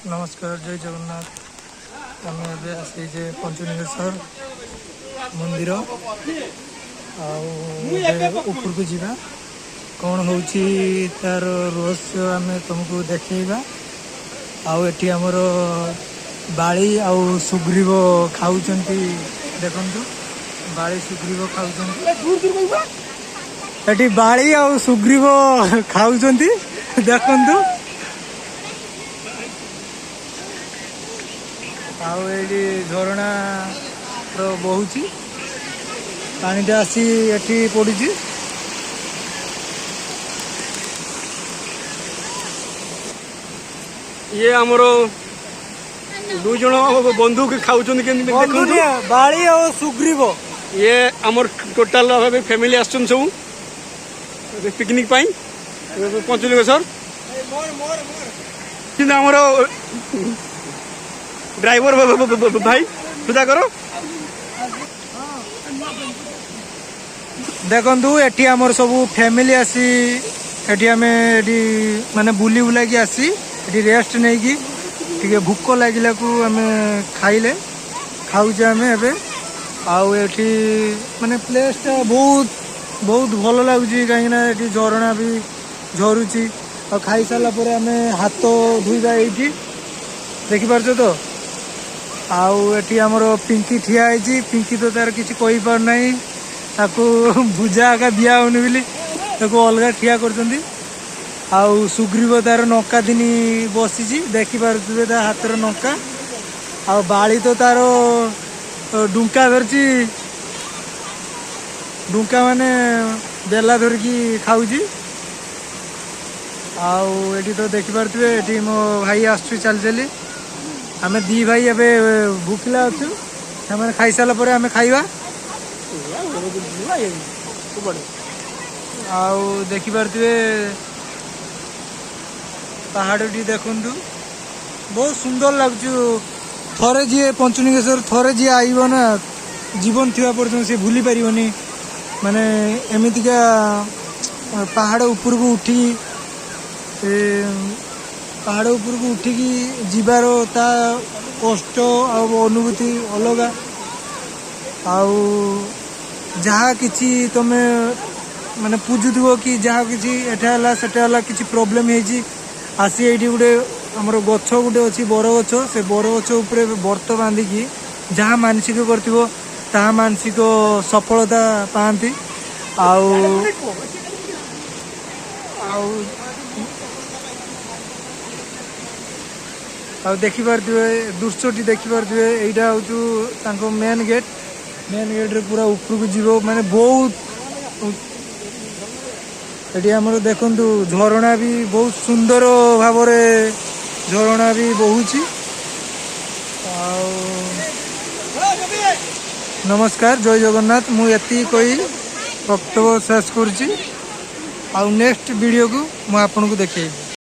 ନମସ୍କାର, ଜୟ ଜଗନ୍ନାଥ। ଆମେ ଏବେ ଆସିଛେ ପଞ୍ଚଲିଙ୍ଗେଶ୍ୱର ମନ୍ଦିର ଆଉ ଏବେ ଉପରକୁ ଯିବା। କ'ଣ ହେଉଛି ତାର ରହସ୍ୟ ଆମେ ତୁମକୁ ଦେଖେଇବା। ଆଉ ଏଠି ଆମର ବାଳି ଆଉ ସୁଗ୍ରୀବ ଖାଉଛନ୍ତି, ଦେଖନ୍ତୁ, ବାଳି ସୁଗ୍ରୀବ ଖାଉଛନ୍ତି। ଏଠି ବାଳି ଆଉ ସୁଗ୍ରୀବ ଖାଉଛନ୍ତି, ଦେଖନ୍ତୁ। ଆଉ ଏଇଠି ଝରଣା ବହୁଛି, ପାଣିଟା ଆସି ଏଠି ପଡୁଛି। ଇଏ ଆମର ଦୁଇ ଜଣ ବନ୍ଧୁ ଖାଉଛନ୍ତି, କେମିତି ଦେଖନ୍ତୁ। ବାଳି ଆଉ ସୁଗ୍ରୀବ। ଇଏ ଆମର ଟୋଟାଲ ଭାବେ ଫ୍ୟାମିଲି ଆସିଛନ୍ତି ସବୁ ପିକନିକ ପାଇଁ ପଞ୍ଚଲିଙ୍ଗେଶ୍ୱର। କିନ୍ତୁ ଆମର ଡ୍ରାଇଭର ଭାଇ ସୁଧାକର। ଦେଖନ୍ତୁ, ଏଠି ଆମର ସବୁ ଫ୍ୟାମିଲି ଆସି ଏଠି ଆମେ ଏଠି ମାନେ ବୁଲି ବୁଲାକି ଆସି ଏଠି ରେଷ୍ଟ ନେଇକି ଟିକେ ଭୋକ ଲାଗିଲାକୁ ଆମେ ଖାଇଲେ, ଖାଉଛେ ଆମେ ଏବେ। ଆଉ ଏଠି ମାନେ ପ୍ଲେସ୍ଟା ବହୁତ ବହୁତ ଭଲ ଲାଗୁଛି, କାହିଁକିନା ଏଠି ଝରଣା ବି ଝରୁଛି। ଆଉ ଖାଇସାରିଲା ପରେ ଆମେ ହାତ ଧୋଇବା ଏଇଠି, ଦେଖିପାରୁଛ ତ? ଆଉ ଏଠି ଆମର ପିଙ୍କି ଠିଆ ହେଇଛି। ପିଙ୍କି ତ ତାର କିଛି କହିପାରୁନାହିଁ, ତାକୁ ଭୁଜା ଏକା ଦିଆ ହଉନି ବୋଲି ତାକୁ ଅଲଗା ଠିଆ କରୁଛନ୍ତି। ଆଉ ସୁଗ୍ରୀବ ତାର ନକା ଦିନି ବସିଛି, ଦେଖିପାରୁଥିବେ ତା ହାତରେ ନକା। ଆଉ ବାଳି ତ ତାର ଡୁଙ୍କା ଧରିଛି, ଡୁଙ୍କା ମାନେ ବେଲା ଧରିକି ଖାଉଛି। ଆଉ ଏଠି ତ ଦେଖିପାରୁଥିବେ, ଏଠି ମୋ ଭାଇ ଆସୁଛି ଚାଲି ଚାଲି। ଆମେ ଦି ଭାଇ ଏବେ ଭୋକିଲା ଅଛୁ, ସେମାନେ ଖାଇସାରିଲା ପରେ ଆମେ ଖାଇବା। ଆଉ ଦେଖିପାରୁଥିବେ ପାହାଡ଼ଟି, ଦେଖନ୍ତୁ, ବହୁତ ସୁନ୍ଦର ଲାଗୁଛି। ଥରେ ଯିଏ ପଞ୍ଚଲିଙ୍ଗେଶ୍ୱର ଥରେ ଯିଏ ଆଇବ ନା, ଜୀବନ ଥିବା ପର୍ଯ୍ୟନ୍ତ ସେ ଭୁଲି ପାରିବନି। ମାନେ ଏମିତିକା ପାହାଡ଼ ଉପରକୁ ଉଠି, ପାହାଡ଼ ଉପରକୁ ଉଠିକି ଯିବାର ତା କଷ୍ଟ ଆଉ ଅନୁଭୂତି ଅଲଗା। ଆଉ ଯାହା କିଛି ତମେ ମାନେ ପୂଜୁଥିବ କି ଯାହା କିଛି ଏଠା ହେଲା ସେଟା ହେଲା, କିଛି ପ୍ରୋବ୍ଲେମ୍ ହେଇଛି, ଆସି ଏଇଠି ଗୋଟେ ଆମର ଗଛ ଗୋଟେ ଅଛି, ବରଗଛ, ସେ ବରଗଛ ଉପରେ ବର୍ତ୍ତ ବାନ୍ଧିକି ଯାହା ମାନସିକ କରିଥିବ ତାହା ମାନସିକ ସଫଳତା ପାଆନ୍ତି। ଆଉ ଆଉ ଆଉ ଦେଖିପାରୁଥିବେ ଦୃଶ୍ୟଟି, ଦେଖିପାରୁଥିବେ। ଏଇଟା ହଉଛୁ ତାଙ୍କ ମେନ୍ ଗେଟ୍। ମେନ୍ ଗେଟ୍ରେ ପୁରା ଉପରକୁ ଯିବ, ମାନେ ବହୁତ ଏଠି ଆମର ଦେଖନ୍ତୁ ଝରଣା ବି ବହୁତ ସୁନ୍ଦର ଭାବରେ ଝରଣା ବି ବହୁଛି। ଆଉ ନମସ୍କାର, ଜୟ ଜଗନ୍ନାଥ। ମୁଁ ଏତିକି କହି ବକ୍ତବ୍ୟ ଶେଷ କରୁଛି। ଆଉ ନେକ୍ସଟ ଭିଡ଼ିଓକୁ ମୁଁ ଆପଣଙ୍କୁ ଦେଖେଇବି।